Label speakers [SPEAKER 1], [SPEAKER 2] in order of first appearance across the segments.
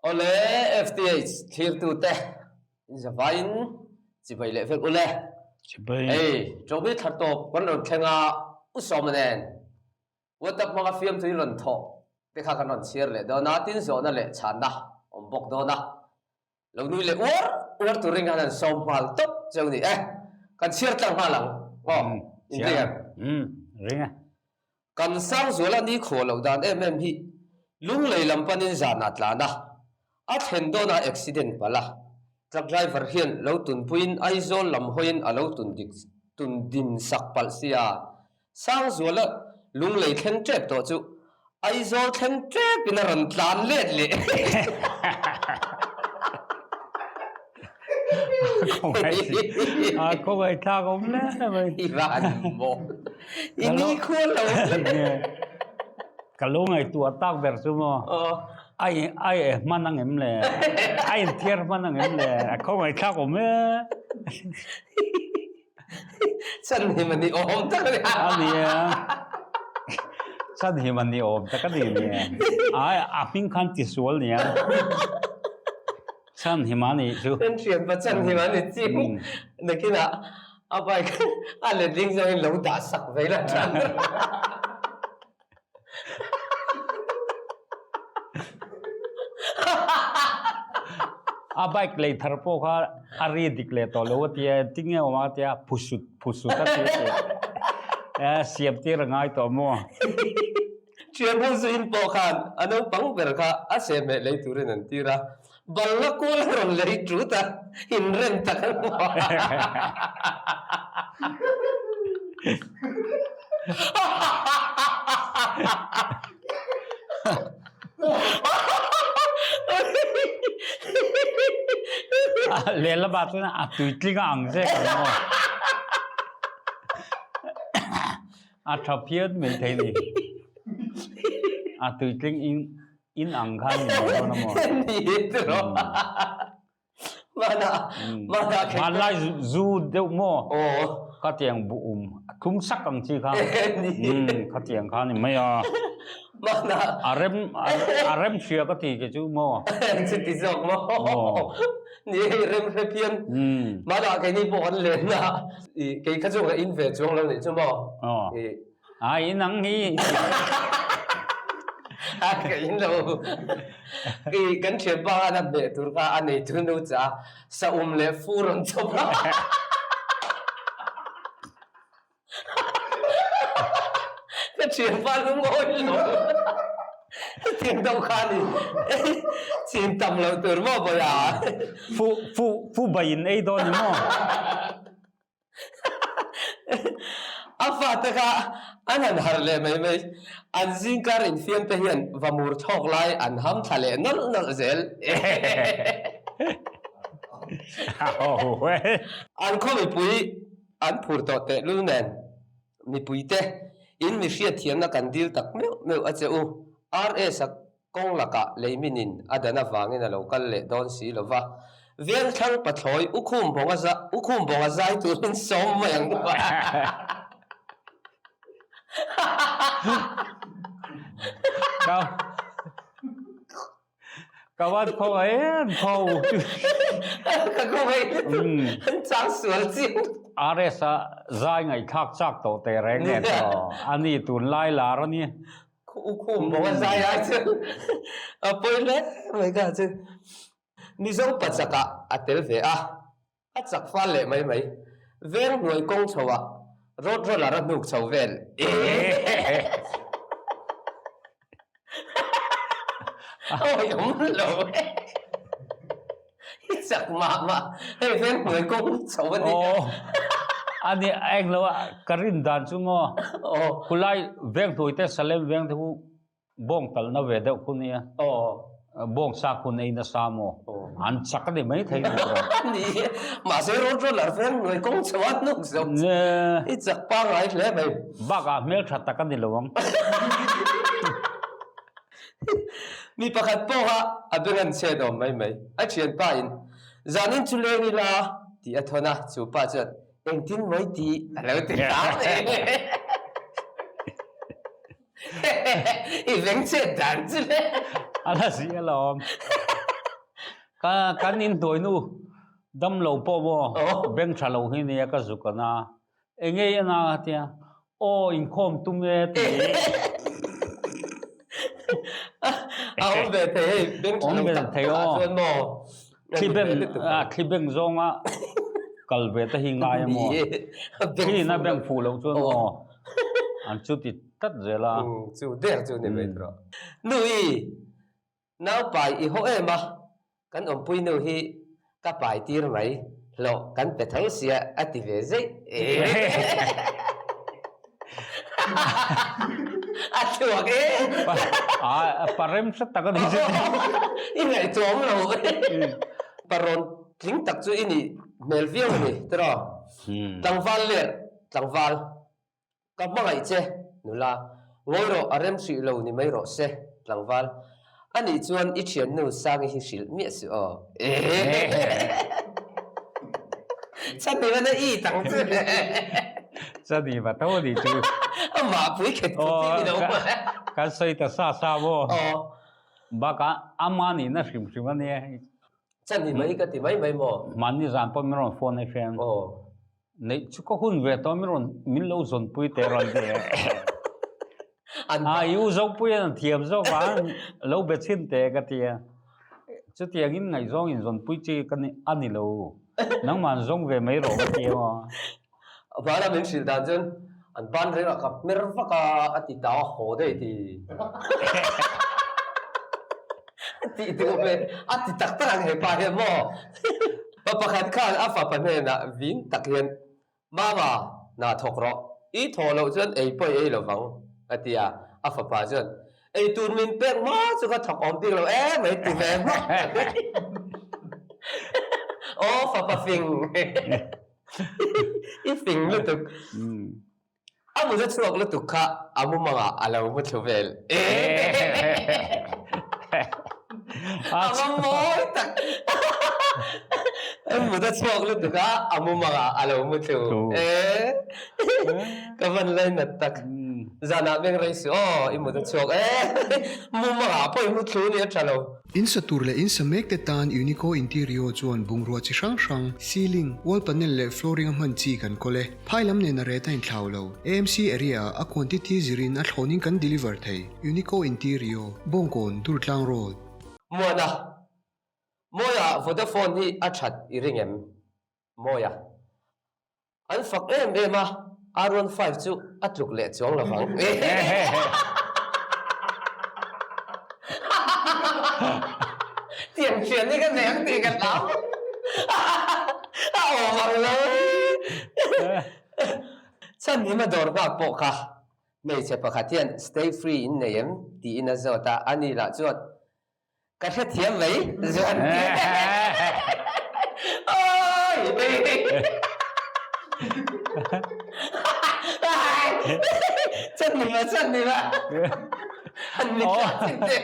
[SPEAKER 1] Awle FTH thlirtute in zavaiin chibai leh vek ule.
[SPEAKER 2] Chibai.
[SPEAKER 1] Hei Toby thar tawp kan rawn thleng a U Sawma nen WhatsApp hmanga fiamthu in rawn thawh te kha kan rawn chhiar leh dawn a, tin zawhna leh chhanna awm bawk dawn a. Lo nui leh uar uar turin khan han sawm nghal tawp cheu ni e. Kan chhiar tlang nghal ang aw in ring em?
[SPEAKER 2] Umm ring e.
[SPEAKER 1] Kan Sangzuala ni khuah loh dan em em hi Lunglei lam panin zanah tlan a, a thlen dawnah accident palh a, truck driver hian lo tunpuiin Aizawl lam hawiin a lo tun dik tun din sak palh sia. Sangzuala Lunglei thleng tep tawh chu Aizawl thleng tepin a rawn tlan let leh.
[SPEAKER 2] A khawngaih thlak awm hle mai.
[SPEAKER 1] I van maw. I ni khual lo.
[SPEAKER 2] Ka lo ngaihtuah tak ber chu maw. Ai ai e hman ang em le. A inthiar hman ang em le. A khawngaih thlak awm e.
[SPEAKER 1] Chhan him a ni awm tak a ni.
[SPEAKER 2] A ni a. Chhan him a ni awm tak a ni ni. Ai a hming khan ti sual nia. Chhan him a ni chu.
[SPEAKER 1] Kan thian pa chhan him a ni chi. Nakinah a bike a letling zawngin lo dah sak ve la than.
[SPEAKER 2] A bike lei thar pawh kha a ri dik leh tawh lo a tia engtin nge awm a tia phusut phusut a tia tia eh siam tir a ngai tawh maw?
[SPEAKER 1] Thian ho zu in pawh khan a naupang ber kha a sehmeh lei turin an tir a, bal la kual a rawn lei tut a, inrem tak an hmu a.
[SPEAKER 2] Lehlamah chuan a tuitling a ang zek ang maw? A tha phian mai thei ni. A tuitling in in ang khan ni mai dawn a maw?
[SPEAKER 1] Ni tiraw. Mana mana khe.
[SPEAKER 2] Hmanlai zu deuh maw?
[SPEAKER 1] Aw.
[SPEAKER 2] Khatiang bu um a thlum sak ang chi kha.
[SPEAKER 1] Ni.
[SPEAKER 2] Khatiang kha ni mai a.
[SPEAKER 1] Mana.
[SPEAKER 2] A rem a rem hria ka ti ke chu maw?
[SPEAKER 1] Chuti zawk maw? Ni hei rem hre phian. Mana keini pawh kan len a. I kei kha chu ka in ve chuang lo nih chu maw?
[SPEAKER 2] Aw. A in ang hi.
[SPEAKER 1] A ka in lo. I kan thianpa khan a hmeh tur kha a nei tu nu cha sa um leh fu rawn chawp a. Ka thianpa lungawi lo. Hetiang deuh khan i chin tam lo tur maw bawiha?
[SPEAKER 2] Fu fu fu bai in ei dawn ni maw?
[SPEAKER 1] A fate kha an han harh leh mai mai. An zingkar infiam te hian vamur thawk lai an ham thla leh nawlh nawlh zel. An khaw mipui an phur tawh tehlul nen mipuite in mi hriatthiamna kan dil tak meuh meuh a che u. RS-a kawng lakah leiminin a dan avangin a lo kal leh dawn si lo va. Vengthlang pathlawi U Khum Bawnga za U Khum Bawnga zai turin sawm mai ang u.
[SPEAKER 2] Ka Ka van khawngaih em kho.
[SPEAKER 1] Ka khawngaih lutuk. An chang sual chiang.
[SPEAKER 2] RS a zai ngaihthlak chak tawh teh reng nen tawh. Ani tunlai lar a ni.
[SPEAKER 1] U khum bawk a zai ai chu a pawi hle mai ka chu. Mizo pa chakah a tel ve a, a chak fal leh mai mai. Veng hnuai kawng chho ah road roller a hnuk chho vel. Awi awm lo e. I chak mah mah hei veng hnuai kawng chho a ni.
[SPEAKER 2] Aw ani eng lo a ka rin dan chu maw khulai veng hnuai te Salem veng te khu bawng talna ve deuh khu nia bawng sa khu nei nasa maw an chak a ni mai thei ni tawh.
[SPEAKER 1] Ni mahse road roller veng hnuai kawng chho a hnuk zo i chak pangngai hle mai.
[SPEAKER 2] Bakah hmeltha tak a ni lo ang.
[SPEAKER 1] Mi pakhat pawha a beng an chhet awm mai mai. A thianpa in, Zanin chu leng ila tih a thawn a, chu pa chuan, Engtin mawi tih a lo ti hram e. I beng chhet dan chu le.
[SPEAKER 2] A la zih alawm. Ka kan inhnuai nu dam lo pawh maw beng tha lo hi nia ka zuk an a, enge i ana a tia, aw inkhawm tum e ti.
[SPEAKER 1] A awm ve thei hei beng tha lo tak tak ah chuan maw.
[SPEAKER 2] Thli beng thli beng zawnga kal ve te hi ngai a maw. Thli in a beng fuh loh chuan maw an chuti tlat zel a.
[SPEAKER 1] Chu der chu ni mai tawh. Nui Nau pai i haw em a, kan awmpui nu hi ka pai tir mai, hlawh kan pe tho sia a ti ve zeih e. A chhuak e.
[SPEAKER 2] A parem hre tak a ni chu.
[SPEAKER 1] I ngaihtuah awm lo. Parawn tling tak chu i nih hmel viau a ni tiraw. Tlangval ler tlangval. Ka hmangaih che, nula. Ngawi rawh, a rem hrih lo ni mai rawh se, tlangval. A nih chuan i thiannu Sangi hi hrilh miah suh aw. Chani va na i tang chu.
[SPEAKER 2] Chani va tho a nih chu.
[SPEAKER 1] Amah pui khet khawp hi ni lo.
[SPEAKER 2] Kan sawi ta sa sa maw. Bakah ama nihna hrim hrim a nia.
[SPEAKER 1] Chani mai ka ti mai mai maw.
[SPEAKER 2] Mahni zan pawh min rawn phone a hriat. Neih chu ka hun ve tawh min rawn min lo zawnpui teh rawn ti e. A i u Zopui an thiam zawk a, lo be chhin teh ka ti a. Chutiangin ngaihzawng in zawnpui chi ka ni a ni lo. Nangmah an zawng ve mai rawh ka ti a maw.
[SPEAKER 1] Hmana min hrilh dan chuan an ban rengah ka hmer vak a, a ti ta a haw daih ti. A tih duh hmel, a ti tak tak ang hepa hian maw? Pa pakhat khan a fapa hnenah vin tak hian, Mama, hna thawk rawh, i thawh loh chuan ei pawh i ei lo vang, a ti a. A fapa chuan, Ei tur min pek hma chu ka thawk awm bik lo em mai ti ve hmak. Aw fapa fing, i fing lutuk. A mut a chhuak lutuk kha a mumangah a lo mu thlu vel. A va mawi tak! A mut a chhuak lutuk a, a mumangah a lo mu thlu. Ka van lainat tak. Zanah meng rei suh aw, i mut a chhuak e. Mumangah pawh i mu thlu nia tha lo.
[SPEAKER 3] In sa tur leh in sa mek te tan Unico Interior chuan bungrua chi hrang hrang, ceiling, wall panel leh flooring a hman chi kan kawl e. Phai lam nen a ret a inthlau lo. AMC area ah a quantity zirin a thlawnin kan deliver thei. Unico Interior, Bawngkawn, Durtlang Road.
[SPEAKER 1] Muana, Mawia Vodafone hi a that i ring em? Mawia, An fak em em a, R15 chu a tluk leh chuang lo vang. Tiang thian hi ka nei ang tih ka hlau. A awm ang lo. Chhan him a dawr nghak pawh kha hmeichhe pakhat hian stay free in nei em tiin a zawt a, ani lah chuan Ka hrethiam mai zuan Chan ni ma chan ni ma Han mi chan te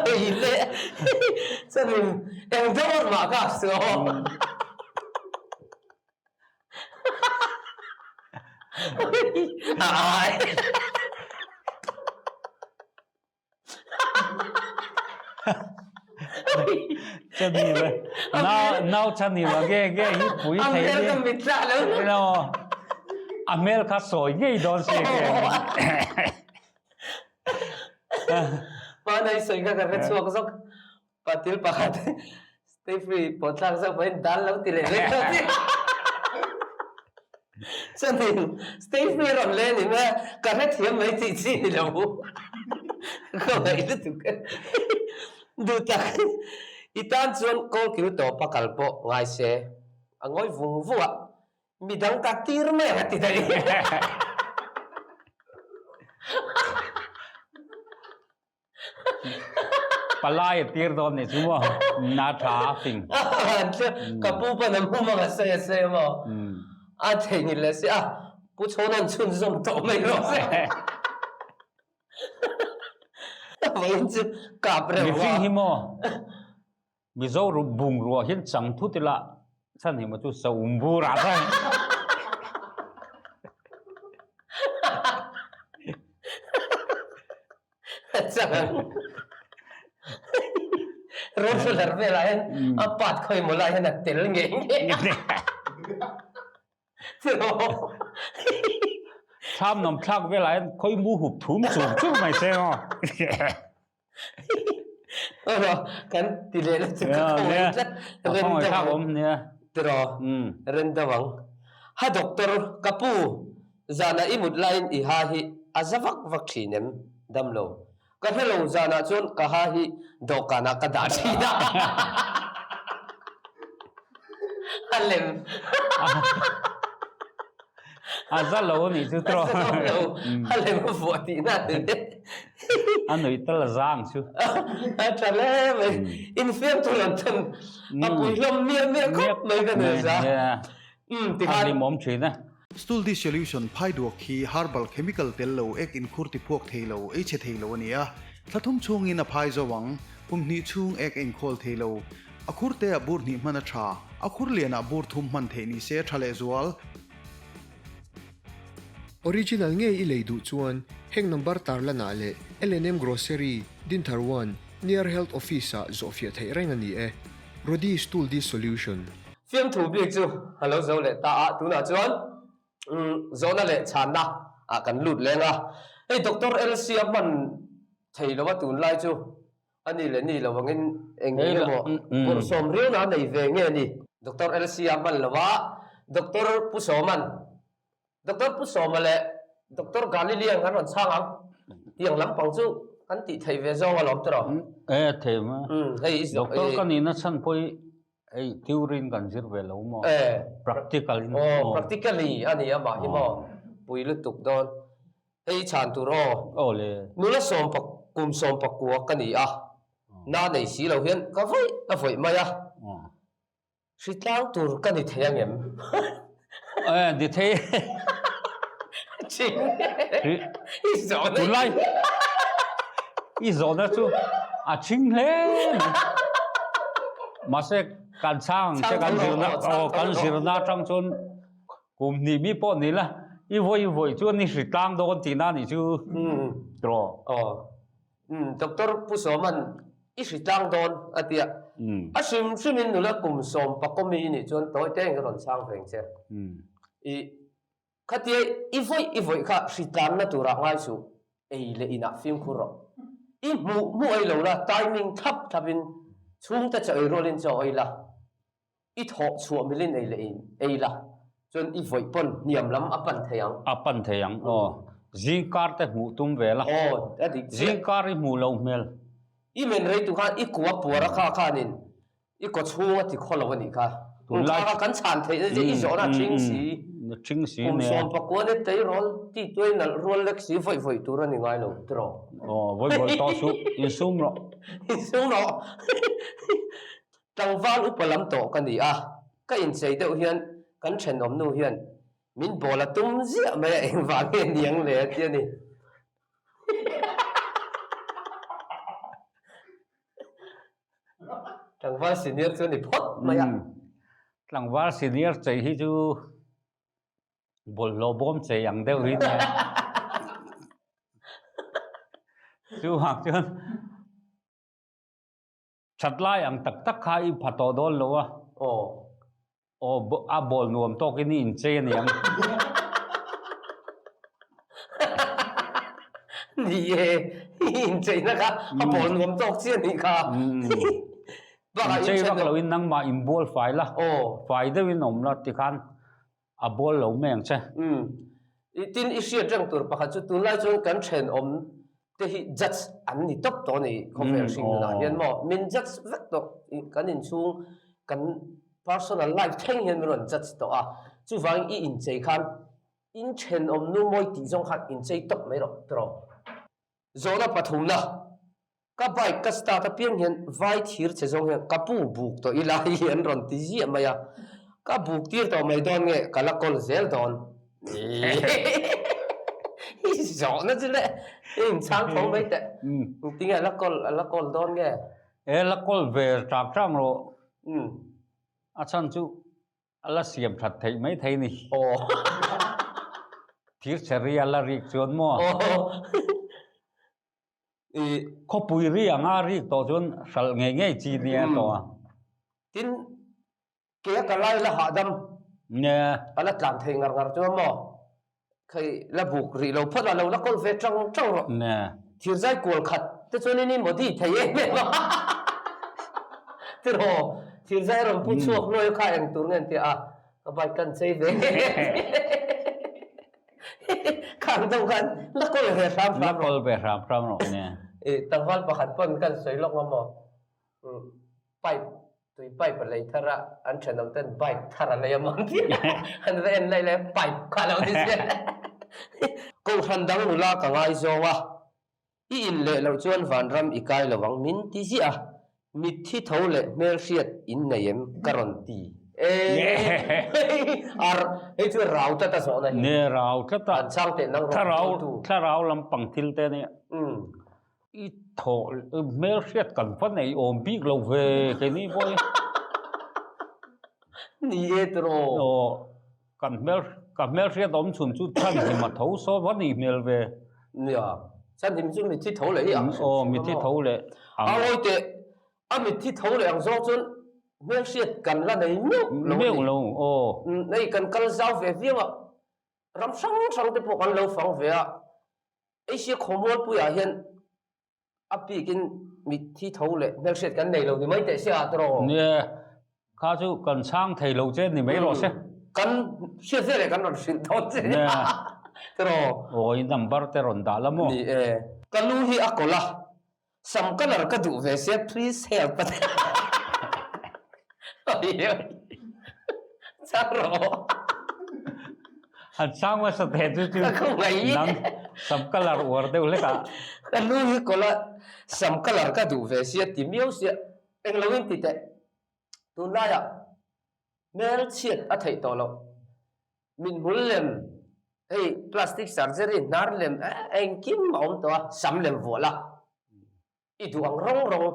[SPEAKER 1] Hei le Chan ni eng dawr ma ka su
[SPEAKER 2] Chani va nau nau chani va ge ge hi pui thei
[SPEAKER 1] ni. A hmel ka mit tla lo.
[SPEAKER 2] No. A hmel kha sawi ngei dawn si ge.
[SPEAKER 1] Hmanai sawi kha ka hre chhuak zawk. Patil pakhat stay free pawh thlak zauh pahin dal lo ti leh vek tawh chi. Chuanin stay free rawn le ni mai a, ka hrethiam mai tih chi ni lo. Ka ngaih lutuk e. Duh tak i tan chuan kawlkil tawpa kal pawh ngai se a ngawi vung vung a, Midang ka tir mai ang a ti daih.
[SPEAKER 2] Palai a tir dawn nih chu maw? Na tha a fing.
[SPEAKER 1] Ka pu pawn a hmum ang a sawi a sawi a maw? A theihnghilh leh si a, Pu Chhawna'n chhunzawm tawh mai rawh se. Vawiin chu kap reuh a.
[SPEAKER 2] Mihring hi maw? Mizo bungrua hian chang thut ila chhan hi maw chu saum bur ah khan.
[SPEAKER 1] Chang. Road roller velah hian a part khawi maw lai hian a tel ngei ngei a.
[SPEAKER 2] Thlam nawm thlak velah hian khawi mu hup thum chur chur mai se maw.
[SPEAKER 1] Aw kan ti leh la chu ka khawngaih tlat.
[SPEAKER 2] Ka khawngaih thlak awm nia.
[SPEAKER 1] Tiraw ren deuh ang. Ha doctor ka pu zanah i mut laiin i ha hi a za vak vak thin em? Damlo. Ka hre lo zanah chuan ka ha hi dawhkanah ka dah thin a. A lem.
[SPEAKER 2] A za lo a nih chu tiraw.
[SPEAKER 1] A za lo, a lem a vuah tihna a ni e.
[SPEAKER 2] A nuih tal a zang chu.
[SPEAKER 1] A tha hle mai. Infiam tur an than a pui hlawm miah miah khawp mai ka nuih za.
[SPEAKER 2] A hlimawm thin e.
[SPEAKER 4] Stool dissolution phai duak hi herbal chemical tel lo ek inkhur ti phuak thei lo, ei chhe thei lo a ni a. Thla thum chhungin a phai zo ang. Kum hnih chhung ek a inkhawl thei lo. A khur te ah bur hnih hman a tha. A khur lian ah bur thum hman theih ni se a tha lehzual.
[SPEAKER 3] Original ngei i lei duh chuan heng number tarlanah leh L&M Grocery, Dinthar One, near Health Office ah zawhfiah theih reng a ni e. Rodi Stool Dissolution.
[SPEAKER 1] Fiamthu bik chu a lo zo leh ta a, tunah chuan zawhna leh chhanna ah kan lut leng a. Hei Doctor LC a hman thei lo a tunlai chu a ni leh ni lo angin eng eng emaw bawrhsawm riauna a nei ve nge ni? Doctor LC a hman lo a, Doctor Pu Sawman Doctor Pu Sawma leh Doctor Galilian kan rawn chhang ang. Tiang lampang chu kan tih theih ve zawng alawm tiraw?
[SPEAKER 2] E thei ma.
[SPEAKER 1] Hei i zawh.
[SPEAKER 2] Doctor ka nihna chhan pawh hi hei theory in kan zir ve lo maw?
[SPEAKER 1] E.
[SPEAKER 2] Practical in.
[SPEAKER 1] Aw practically a ni amah hi maw? Pui lutuk dawn. Hei i chhan tur aw.
[SPEAKER 2] Aw le.
[SPEAKER 1] Nula sawmpa kum sawmpa kua ka ni a. Na nei si lo hian ka vawih a vawih mai a. Hritlang tur ka ni thei angem?
[SPEAKER 2] Eh, ni thei.
[SPEAKER 1] Ching. I zawhna.
[SPEAKER 2] Tunlai i zawhna chu a ching hle mai. Mahse kan chhang che kan zirna aw kan zirna atang chuan kum hnih mi pawh ni la i vawi vawi chuan i hritlang dawn tihna nih chu tiraw.
[SPEAKER 1] Aw. Umm Doctor Pu Sawman i hritlang dawn a ti a, a hrim hrimin nula kum sawm pakawmi i nih chuan tawi teng i rawn chhang veng che. I khatia i vawih i vawih kha hritlanna turah ngai suh, ei leh inah fimkhur rawh. I hmuh hmuh ei lo la, timing thlap thlapin chhungte chaw ei rualin chaw ei la. I thawh chhuah milin ei leh in ei la, chuan i vawih pawn hniam lam a pan thei ang.
[SPEAKER 2] A pan thei ang, aw. Zingkar te hmuh tum ve la.
[SPEAKER 1] Aw, a dik chiah.
[SPEAKER 2] Zingkar i hmuh loh hmel.
[SPEAKER 1] I men rei tu khan i kua puar a kha khanin i kaw chhung a ti khaw lo a nih kha.
[SPEAKER 2] Tunlai.
[SPEAKER 1] Kha kan chhan theih na che i zawhna a ṭhing si.
[SPEAKER 2] A ṭhing si
[SPEAKER 1] Kum
[SPEAKER 2] nia.
[SPEAKER 1] sawm pakua ne tleirawl ti tuai nalh rual lek si vawih vawih tur a ni ngai lo, tiraw?
[SPEAKER 2] Aw, vawih vawih tawh suh, insum rawh.
[SPEAKER 1] Insum rawh. Tlangval upa lam tawh ka ni a, ka inchei deuh hian kan thenawm nu hian min bawl a tum ziah mai a, engvang nge niang le a ti a ni. Tlangval senior chu a ni phawt mai a.
[SPEAKER 2] Tlangval senior chei hi chu bawlhhlawh bawm chei ang deuh hi nia. Chuvang chuan. That lai ang tak tak kha i pha tawh dawn lo a.
[SPEAKER 1] Aw.
[SPEAKER 2] Aw, a bawl nuam tawkin i inchei a niang.
[SPEAKER 1] Ni e, i incheina kha a bawl nuam tawk chiah a nih kha. Bakah
[SPEAKER 2] Inchei vak loin nangmah inbual fai la.
[SPEAKER 1] Aw.
[SPEAKER 2] Fai deuhin awm la tikhan A bawl lo mai ang che.
[SPEAKER 1] Umm. I tin i hriat reng tur pakhat chu tunlai chuan kan thenawm te hi judge an ni tawp tawh a ni khawvel hring nunah hian maw min judge vek tawh kan inchhung kan personal life thleng hian min rawn judge tawh a chuvangin i inchei khan in thenawm nu mawi tih zawng khan inchei tawp mai rawh tiraw. Zawhna pathumna Ka bike ka start apiang hian vai thir che zawng hian ka pu buk tawh ila hi an rawn ti ziah mai a, ka buk tir tawh mai dawn nge ka la kawl zel dawn i zawhna chu le i inchhang tho mai teh engtinge a la kawl a la kawl dawn nge?
[SPEAKER 2] E la kawl ve ṭak ṭak rawh a chhan chu a la siam that theih mai thei ni.
[SPEAKER 1] Aw.
[SPEAKER 2] Thir chhe ri a la rik chuan maw?
[SPEAKER 1] Aw.
[SPEAKER 2] Khawpui ri anga rik tawh chuan hralh ngei ngei chi nia tawh a.
[SPEAKER 1] Tin, ke a ka lai la hahdam.
[SPEAKER 2] Nia.
[SPEAKER 1] A la tlan thei ngar ngar chuan maw? Khei la buk rih lo phawt a, lo la kawl ve tang tang rawh.
[SPEAKER 2] Nia.
[SPEAKER 1] Thirzai kual khat te chuan in i modi thei em em a. Tiraw, thirzai rawn pu chhuak hnuai kha eng tur nge an ti a, ka bike kan chei ve. Khang deuh khan la kawl ve hram hram rawh.
[SPEAKER 2] La kawl ve hram hram rawh nia.
[SPEAKER 1] I tlangval pakhat pawn kan sawi lawk ngam maw? Pipe, tui pipe a lei thar a, an thenawm ten bike thar a lei a maw ti an va en laih lai a pipe kha a lo ni zel. Kohhran dang nula ka ngai zawng a, I in leh loh chuan vanram i kai lo ang min ti ziah a, mitthi tho leh hmelhriat in nei em ka rawn ti e. Ar, hei chu rau tlat a zawhna hi.
[SPEAKER 2] Ne rau tlat a.
[SPEAKER 1] An chang teh nang rawn tawltu.
[SPEAKER 2] Thlarau lampang thil te ania. I thaw hmelhriat kan va nei awm bik lo ve keini pawh hi.
[SPEAKER 1] Ni e tiraw.
[SPEAKER 2] Aw. Kan hmel ka hmelhriat awm chhun chu chhanhim a tho saw va nih hmel ve.
[SPEAKER 1] Nia, chhanhim chu mitthi tho leh hi ang hrim
[SPEAKER 2] hrim a maw? Aw, mitthi tho leh
[SPEAKER 1] ang. A ngawi teh, a mitthi tho leh ang zawng chuan hmelhriat kan la nei meuh lo a ni.
[SPEAKER 2] Meuh lo, aw.
[SPEAKER 1] Hei kan kal zau ve viau a, ram hrang hrang te pawh kan lo fang ve a, Asia khawmualpuiah hian A pikin mitthi tho leh hmelhriat kan nei lo ni mai teh sia tawh.
[SPEAKER 2] Nia, kha chu kan chhang thei lo che ni mai rawh se.
[SPEAKER 1] Kan hriat zel e kan rawn hrilh dawn che
[SPEAKER 2] nia.
[SPEAKER 1] Tawh.
[SPEAKER 2] Aw i number te rawn dah la maw?
[SPEAKER 1] Ni e. Ka lu hi a kawlh a, sam colour ka duh ve sia please help a ti. Chang rawh.
[SPEAKER 2] Han chang hmasa teh chu chu nang sam colour uar deuh hlek ah.
[SPEAKER 1] Ka nu hi kawlh a sam colour ka duh ve sia ti miau sia eng lo in ti teh. Tunlai ah hmel chhiat a theih tawh loh. Mithmul lem hei plastic surgery hnar lem engkim a awm tawh a sam lem vuah la. I duh ang rawng rawng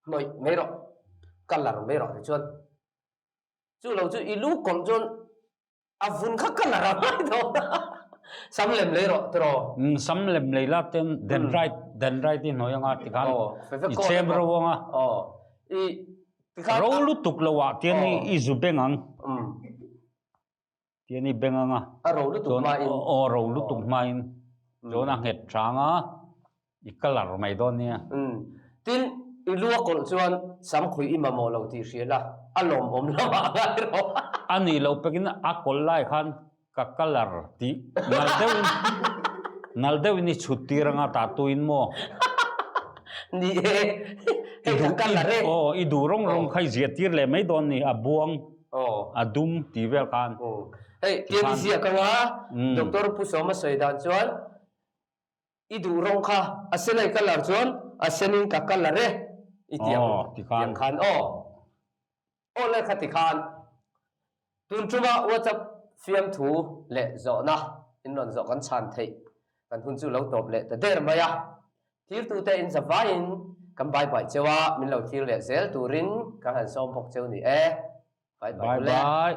[SPEAKER 1] hnawih mai rawh, colour mai rawh tichuan chu lo chu i lu kawlh chuan a vun kha colour a ngai dawn a, sam lem lei rawh tiraw.
[SPEAKER 2] Umm sam lem lei la ten dendrite dendrite i hnawih anga tikhan i chem ro anga ro lutuk lo ah tian i zu beng ang. Tian i beng anga.
[SPEAKER 1] A ro lutuk hmain.
[SPEAKER 2] Aw ro lutuk hmain. Chuan a nghet hrang a, i colour mai dawn nia.
[SPEAKER 1] Tin, i lu a kawlh chuan sam khuih i mamawh lo tih hria la, a lawmawm lamah a ngai rawh.
[SPEAKER 2] A nih loh pekin a kawlh lai khan ka colour tih nal deuhin nal deuhin i chhut tir anga tah tuin maw?
[SPEAKER 1] Ni e, hei ka colour e.
[SPEAKER 2] Aw, i duh rawng rawng kha i ziah tir leh mai dawn ni, a buang. A dum tih vel khan.
[SPEAKER 1] Hei, tiang i ziak anga Doctor Pu Sawma sawi dan chuan i duh rawng kha a sen a i colour chuan a senin ka colour e i ti ang tiang khan aw. Aw le kha ti khan tun tuma WhatsApp fiamthu leh zawhna in rawn zawh kan chhan theih kan hun chu lo tawp leh ta der mai a. Thirtute in zavaiin kan bye bye cheu a, min lo thir leh zel turin kan han sawm bawk cheu ni e. Bye bye
[SPEAKER 2] ule. Bye bye.